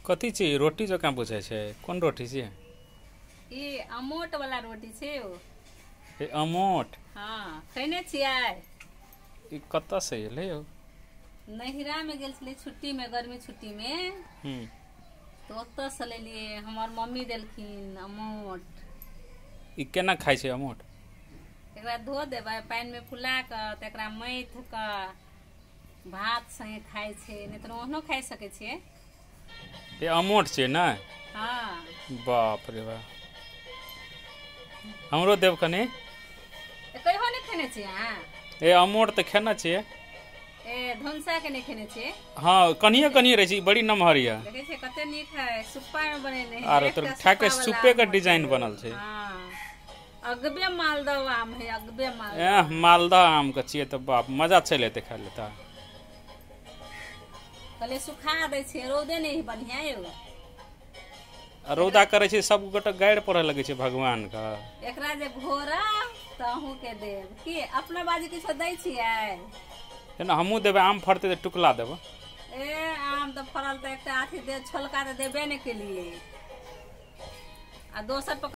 कथी छी रोटी जकाँ बुझाइ छै? कोन रोटी छियै? ई अमोट वाला रोटी छै। ओ ए अमोट? हँ, खैने छियै? ई कतऽ से एलै यौ? नैहरामे गेल छलियै छुट्टीमे, गर्मी छुट्टीमे। तऽ ओतऽसँ लेलियै, हमर मम्मी देलखिन अमोट। ई केना खाइ छै अमोट? एकरा धो देबै, पानिमे फुला कऽ, तऽ एकरा मथि कऽ भात संगे खाइ छै, नहि तऽ ओहनो खाइ सकै छियै। ई अमोट छियै ने? हँ। बाप रे बाप, हमरो देब कनि। कहियो नहि खेने छियै अहाँ? ए अमोट तऽ खेने छियै। ए धनसा के नहि खेने छियै? हँ, कनिये कनिये रहै छै, ई बड़ी नमहर यऽ। देखै छियै कते नीक है, सुप्पामे बनेने है। आरो तोर एकटा खाके सुप्पा वाला सुप्पे के अमोट डिजाइन है। बनल छै। हँ, अगबे मालदह आम है, अगबे मालदह। एह, मालदह आम के छियै तऽ बाप मजा चलि एतै खाय ले तऽ। कहलियै सुखा दै छियै, रौदे नहि है बढ़िआँ यौ। आ रौदा करै छै, सब गोटे गारि पढ़ऽ लगै छै भगवान के। एकरा जे घोरब तऽ अहूँके देब। की अपना बाजू किछो दै छियै? एना हमहूँ देबै, आम फड़तै तऽ टुकला देबै। ए आम तऽ फड़ल तऽ एकटा अथी दे, छोलका तऽ देबे नहि केलियै आ दोसर पर।